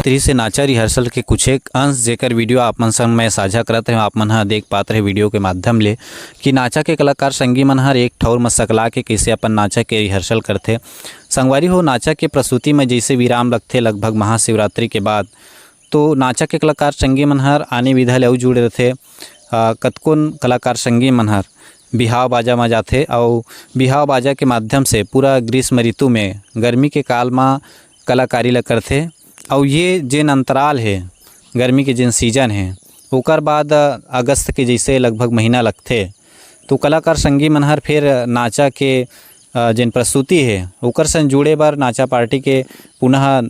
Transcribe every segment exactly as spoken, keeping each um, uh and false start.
रहिस हे नाचा rehearsal के कुछ एक अंश, जेकर video आप मन संग मैं साझा करत रहें, आप मन ह देख पात रहे video के माध्यम ले कि नाचा के कलाकार संगी मन हर एक ठौर म सकला के कइसे अपन नाचा के rehearsal करथे। संगवारी हो, नाचा के प्रस्तुति म जइसे विराम लगथे लगभग महाशिवरात्रि के बाद, तो नाचा के कलाकार संगी मन हर आने विधा ले अउ जुड़े रथे। अ, कतकोन कलाकार संगी मन हर बिहाव बाजा म जाथे अउ बिहाव बाजा के माध्यम से पूरा ग्रीष्म ऋतु में, गर्मी के काल म कलाकारी ल करथे। अउ ये जेन अंतराल हे, गर्मी के जेन season हे, ओकर बाद, अ, अगस्त के जइसे लगभग महीना लगथे, तो कलाकार संगी मन हर फेर नाचा के, अ, जेन प्रस्तुति हे, ओकर संग जुड़े बर नाचा party के पुनः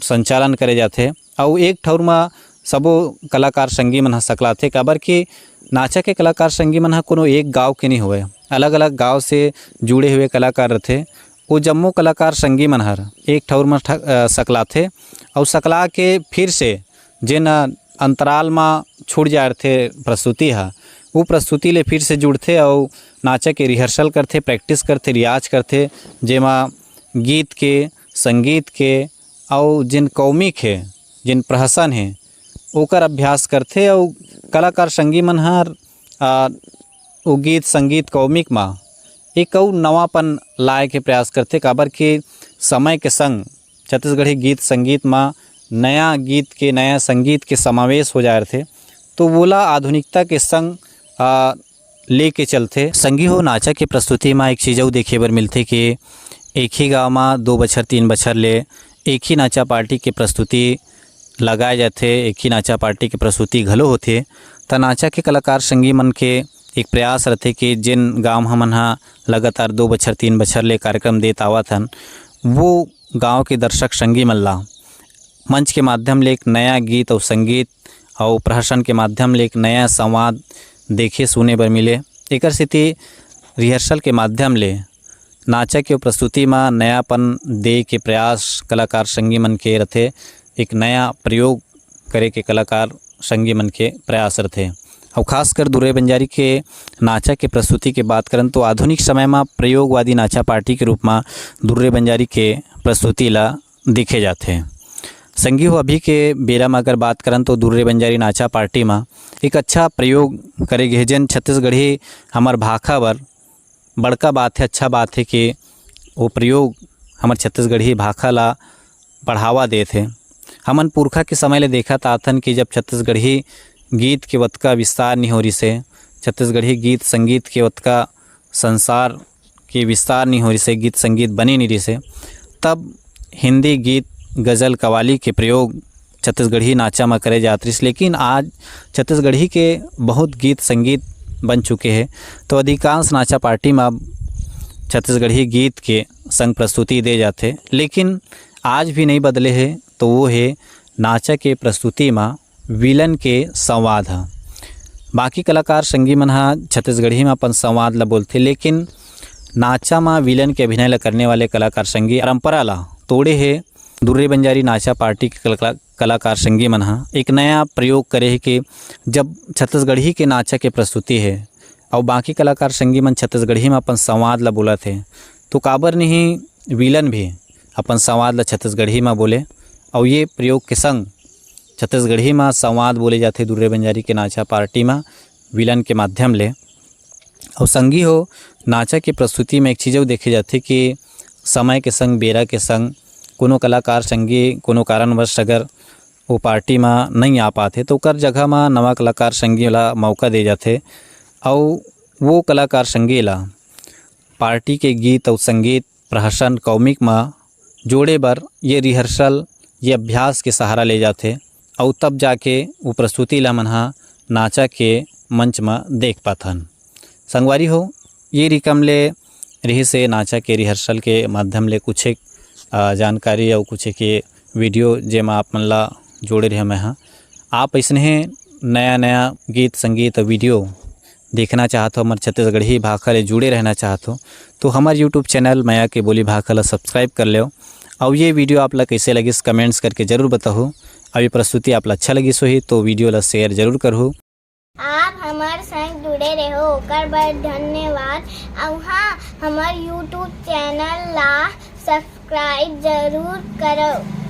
संचालन करे जाथे। अउ एक ठउर म सबो कलाकार संगी मन ह सकलाथे, काबर कि नाचा के कलाकार संगी मन ह कोनो एक गांव के नइ होवय, अलग-अलग गांव से जुड़े हुए कलाकार रथे। वो जम्मो कलाकार संगी मन हर एक ठउर म ठ-, अ, सकलाथे अउ सकला के फिर से जेन अंतराल म छूट जाए रथे प्रस्तुति ह, वो प्रस्तुति ले फिर से जुड़थे अउ नाचा के rehearsal करथे, practice करथे, रियाज करथे, जेमा गीत के, संगीत के अउ जेन कौमिक हे, जेन प्रहसन हे, ओकर अभ्यास करथे अउ कलाकार संगी मन हर, आ, ओ गीत संगीत कौमिक म एक अउ नवापन लाए के प्रयास करथे, काबर कि समय के संग छत्तीसगढ़ी गीत संगीत म नया गीत के, नया संगीत के समावेश हो जाए रथे, तो वोला आधुनिकता के संग, आ, लेके चलथे। संगी हो, नाचा के प्रस्तुति म एक चीज अउ देखे बर मिलथे कि एक ही गांव म दो बछर, तीन बछर ले एक ही नाचा party के प्रस्तुति लगाए जाथे, एक ही नाचा party के प्रस्तुति घलो होथे। त नाचा के कलाकार संगी मन के एक प्रयास रथे कि जेन गांव हमन ह लगातार दो बछर, तीन बछर ले कार्यक्रम देत आवत हन, वो गांव के दर्शक संगी मन ला मंच के माध्यम ले एक नया गीत अउ संगीत अउ प्रहसन के माध्यम ले एक नया संवाद देखे सुने बर मिले। एकर सेती rehearsal के माध्यम ले नाचा के प्रस्तुति म नयापन दे के प्रयास कलाकार संगी मन के रथे। एक नया प्रयोग करे के कलाकार संगी मन के प्रयास रथे। अउ खासकर दुर्रे बंजारी के नाचा के प्रस्तुति के बात करन, तो आधुनिक समय म प्रयोगवादी नाचा party के रूप म दुर्रे बंजारी के प्रस्तुति ला देखे जाथे। संगी हो, अभी के बेरा म अगर बात करन, तो दुर्रे बंजारी नाचा party म एक अच्छा प्रयोग करे गे हे, जेन छत्तीसगढ़ी हमर भाखा बर बड़का बात हे, अच्छा बात हे कि वो प्रयोग हमर छत्तीसगढ़ी भाखा ला बढ़ावा देत हे। हमन पुरखा के समय ले देखत आथन कि जब छत्तीसगढ़ी गीत के ओतका विस्तार नइ हो रिसे, छत्तीसगढ़ी गीत संगीत के ओतका संसार के विस्तार नइ हो रिसे, गीत संगीत बने नइ रिसे, तब हिंदी गीत, गजल, कव्वाली के प्रयोग छत्तीसगढ़ी नाचा म करे जात रिस। लेकिन आज छत्तीसगढ़ी के बहुत गीत संगीत बन चुके हे, तो अधिकांश नाचा party म अब छत्तीसगढ़ी गीत के संग प्रस्तुति दे जाथे। लेकिन आज भी नइ बदले हे, तो वो हे नाचा के प्रस्तुति म विलन के संवाद ह। बाकी कलाकार संगी मन ह छत्तीसगढ़ी म अपन संवाद ल बोलथे, लेकिन नाचा म विलन के अभिनय ल करने वाले कलाकार संगी परंपरा ल तोड़े हे। दुर्रे बंजारी नाचा party के कला-, कलाकार संगी मन ह एक नया प्रयोग करे हे कि जब छत्तीसगढ़ी के नाचा के प्रस्तुति हे अउ बाकी कलाकार संगी मन छत्तीसगढ़ी म अपन संवाद ल बोलत हे, तो काबर नहीं विलन भी अपन संवाद ल छत्तीसगढ़ी म बोले। अउ ये प्रयोग के संग छत्तीसगढ़ी म संवाद बोले जाथे दुर्रे बंजारी के नाचा party म विलन के माध्यम ले। अउ संगी हो, नाचा के प्रस्तुति म एक चीज अउ देखे जाथे कि समय के संग, बेरा के संग कोनो कलाकार संगी कोनो कारणवश अगर वो party म नइ आ पाथे, तो ओकर जगह म नवा कलाकार संगी ला मौका दे जाथे। अउ वो कलाकार संगी ला party के गीत अउ संगीत प्रहसन कौमिक म जोड़े बर ये rehearsal, ये अभ्यास के सहारा ले जाथे अउ तब जाके वो प्रस्तुति ल हमन ह नाचा के मंच म देख पाथन। संगवारी हो, ये रिकम ले रिहिस हे नाचा के rehearsal के माध्यम ले कुछ एक, अ, जानकारी अउ कुछ एक ये video, जेमा आप मन ला जोड़े रहे मैं ह। आप अइसने नया-नया गीत, संगीत अउ video देखना चाहत हो, हमर छत्तीसगढ़ी भाखा ले जुड़े रहना चाहत हो, तो हमर YouTube channel मया के बोली भाखा ला subscribe कर लेव। अउ ये video आप ला कइसे लगिस, comments करके जरूर बताहू। अउ ये प्रस्तुति आप ला अच्छा लगिस होही, तो video ला share जरूर करहू। आप हमर संग जुड़े रहो, ओकर बर धन्यवाद। अउ हाँ, हमर YouTube channel ला subscribe जरूर करो।